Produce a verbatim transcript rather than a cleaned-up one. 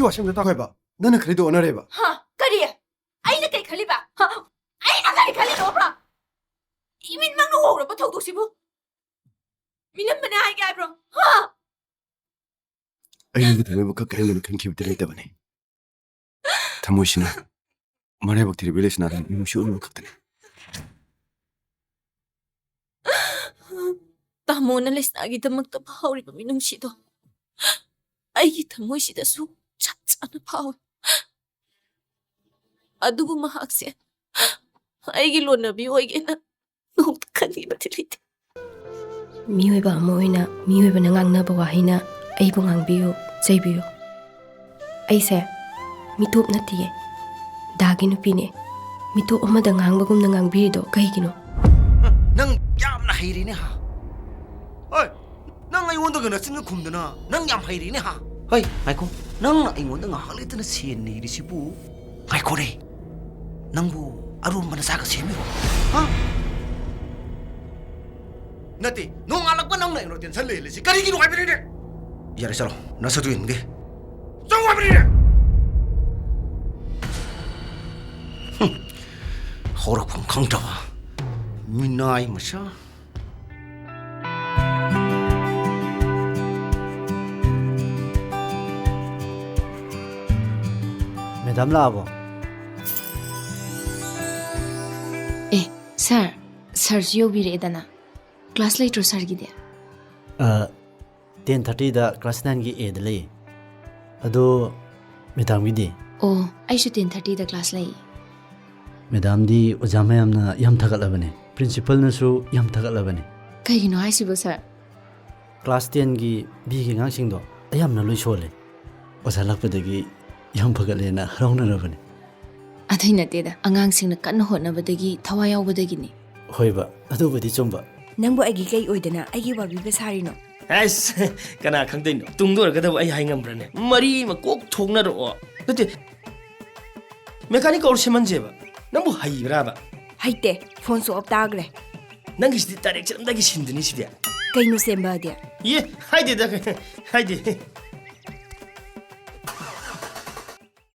ꯇꯁꯦꯡꯅ ꯇꯥꯈꯣꯏꯕ, ꯅꯪꯅ ꯈꯜꯂꯤꯗꯣ ꯑꯣꯟꯅꯔꯦꯕ꯫ ꯍꯥ? ꯀꯔꯤ? ꯑꯩꯅ ꯀꯩ ꯈꯜꯂꯤꯕ? ꯍꯥ? ꯑꯩꯅ ꯀꯔꯤ ꯈꯜꯂꯤꯅꯣ? ꯍꯥ? ꯏꯃꯤꯠꯃꯛꯅ ꯎꯍꯧꯔꯕ ꯊꯧꯗꯣꯛꯁꯤꯕꯨ? ꯃꯤꯅꯝꯕꯅꯦ ꯍꯥꯏꯒꯦ ꯍꯥꯏꯕ꯭ꯔꯣ? ꯍꯥ? ꯑꯩꯒꯤ ꯊꯃꯣꯏꯕꯨ ꯀꯛ ꯀꯥꯏꯅ ꯈꯟꯈꯤꯕꯗꯤ ꯂꯩꯇꯕꯅꯤ꯫ ꯊꯃꯣꯏꯁꯤꯅ ꯃꯔꯥꯏꯕꯛ ꯊꯤꯔꯤꯕ ꯂꯩꯁꯅꯥꯗ ꯅꯨꯡꯁꯤ ꯑꯣꯏꯅꯕ ꯈꯛꯇꯅꯤ꯫ ꯇꯥꯃꯣꯅ ꯂꯩꯁꯅꯥꯒꯤꯗꯃꯛꯇ ꯐꯥꯎꯔꯤꯕ ꯃꯤꯅꯨꯡꯁꯤꯗꯣ ꯑꯩꯒꯤ ꯊꯃꯣꯏꯁꯤꯗꯁꯨ ꯆꯞ ꯆꯥꯅ ꯐꯥꯎꯏ꯫ ꯑꯗꯨꯕꯨ ꯃꯍꯥꯛꯁꯦ ꯑꯩꯒꯤ ꯂꯣꯟꯅꯕꯤ ꯑꯣꯏꯒꯦꯅ ꯅꯣꯡꯇ ꯈꯟꯈꯤꯕꯗꯤ ꯂꯩꯇꯦ꯫ ꯃꯤꯑꯣꯏꯕ ꯑꯃ ꯑꯣꯏꯅ ꯃꯤꯑꯣꯏꯕꯅ ꯉꯥꯡꯅꯕ ꯋꯥꯍꯩꯅ ꯑꯩꯕꯨ ꯉꯥꯡꯕꯤꯌꯨ, ꯆꯩꯕꯤꯌꯨ꯫ ꯑꯩꯁꯦ ꯃꯤꯇꯣꯞ ꯅꯠꯇꯤꯌꯦ, ꯗꯥꯒꯤ ꯅꯨꯄꯤꯅꯦ꯫ ꯃꯤꯇꯣꯞ ꯑꯃꯗ ꯉꯥꯡꯕꯒꯨꯝꯅ ꯉꯥꯡꯕꯤꯔꯤꯗꯣ ꯀꯩꯒꯤꯅꯣ? ꯅꯪ ꯌꯥꯝꯅ ꯍꯩꯔꯦꯅꯦ ꯍꯥ? ꯍꯣꯏ, ꯅꯪ ꯑꯩꯉꯣꯟꯗꯒ ꯅꯆꯤꯟꯒ ꯈꯨꯝꯗꯅ ꯅꯪ ꯌꯥꯝ ꯍꯩꯔꯦꯅꯦ ꯍꯥ? ꯍꯣꯏ, ꯉꯥꯏꯈꯣ, ꯅꯪꯅ ꯑꯩꯉꯣꯟꯗ ꯉꯥꯏꯍꯥꯛ ꯂꯩꯇꯅ ꯁꯦꯟ ꯅꯤꯔꯤꯁꯤꯕꯨ? ꯉꯥꯏꯈꯣꯔꯦ, ꯅꯪꯕꯨ ꯑꯔꯣꯝꯕ ꯅꯆꯥꯒ ꯁꯦꯝꯃꯤꯔꯣ? ꯍꯥ? ꯅꯠꯇꯦ, ꯅꯣꯡꯉꯥꯜꯂꯛꯄ ꯅꯪꯅ ꯑꯩꯉꯣꯟꯗ ꯇꯦꯟꯁꯟ ꯂꯩꯍꯜꯂꯤꯁꯤ ꯀꯔꯤꯒꯤꯅꯣ ꯍꯥꯏꯕꯅꯤꯅꯦ? ꯌꯥꯔꯦ, ꯆꯠꯂꯣ, ꯅꯁꯛꯇꯨ ꯌꯦꯡꯒꯦ꯫ ꯆꯪꯉꯨ ꯍꯥꯏꯕꯅꯤꯅꯦ! ꯍꯨꯝ, ꯍꯧꯔꯛꯐꯝ ꯈꯪꯗꯕ ꯃꯤꯅꯥꯏ ꯃꯆꯥ꯫ ꯃꯦꯗꯥꯝ ꯂꯥꯛꯑꯕꯣ? ꯑꯦ, ꯁꯥꯔ, ꯁꯥꯔꯁꯨ ꯌꯧꯕꯤꯔꯛꯑꯦꯗꯅ꯫ ꯀ꯭ꯂꯥꯁ ꯂꯩꯇ꯭ꯔꯣ ꯁꯥꯔꯒꯤꯗꯤ? ꯑ, ten thirtyꯗ class nineꯒꯤ Aꯗ ꯂꯩꯌꯦ꯫ ꯑꯗꯣ ꯃꯦꯗꯥꯝꯒꯤꯗꯤ? ꯑꯣ, ꯑꯩꯁꯨ ten thirtyꯗ class ꯂꯩꯌꯦ꯫ ꯃꯦꯗꯥꯝꯗꯤ ꯑꯣꯖꯥ ꯃꯌꯥꯝꯅ ꯌꯥꯝ ꯊꯥꯒꯠꯂꯕꯅꯦ, principalꯅꯁꯨ ꯌꯥꯝ ꯊꯥꯒꯠꯂꯕꯅꯦ꯫ ꯀꯩꯒꯤꯅꯣ ꯍꯥꯏꯁꯤꯕꯣ ꯁꯥꯔ? Class tenꯒꯤ Bꯒꯤ ꯑꯉꯥꯡꯁꯤꯡꯗꯣ ꯑꯌꯥꯝꯕꯅ ꯂꯣꯏ ꯁꯣꯜꯂꯦ꯫ ꯑꯣꯖꯥ ꯂꯥꯛꯄꯗꯒꯤ ꯌꯥꯝ ꯐꯒꯠꯂꯦꯅ ꯍꯔꯥꯎꯅꯔꯕꯅꯦ꯫ ꯑꯗꯨꯏ ꯅꯠꯇꯦꯗ, ꯑꯉꯥꯡꯁꯤꯡꯅ ꯀꯟꯅ ꯍꯣꯠꯅꯕꯗꯒꯤ, ꯊꯋꯥꯏ ꯌꯥꯎꯕꯗꯒꯤꯅꯤ꯫ ꯍꯣꯏꯕ, ꯑꯗꯨꯕꯨꯗꯤ ꯆꯨꯝꯕ꯫ ꯅꯪꯕꯨ ꯑꯩꯒꯤ ꯀꯩ ꯑꯣꯏꯗꯅ ꯑꯩꯒꯤ ꯋꯥꯕꯤꯕ ꯁꯥꯔꯤꯅꯣ? ꯑꯁ, ꯀꯅꯥ ꯈꯪꯗꯣꯏꯅꯣ? ꯇꯨꯡꯗ ꯑꯣꯏꯔꯒꯗꯕ ꯑꯩ ꯍꯥꯏ ꯉꯝꯕ꯭ꯔꯅꯦ? ꯃꯔꯤ ꯑꯃ ꯀꯣꯛ ꯊꯣꯛꯅꯔꯛꯑꯣ꯫ ꯅꯠꯇꯦ, mechanic ꯀꯧꯔ ꯁꯦꯝꯍꯟꯁꯦꯕ꯫ ꯅꯪꯕꯨ ꯍꯩꯕ꯭ꯔꯥꯕ? ꯍꯩꯇꯦ, phone switch off ꯇꯥꯈ꯭ꯔꯦ꯫ ꯅꯪꯒꯤꯁꯤꯗꯤ direct ꯆꯠꯂꯝꯗꯥꯏꯒꯤ ꯁꯤꯟꯗꯨꯅꯤ ꯁꯤꯗꯤ꯫ ꯀꯩꯅꯣ ꯁꯦꯝꯕꯗꯤ? ꯏ, ꯍꯥꯏꯗꯦꯗ, ꯍꯥꯏꯗꯦ꯫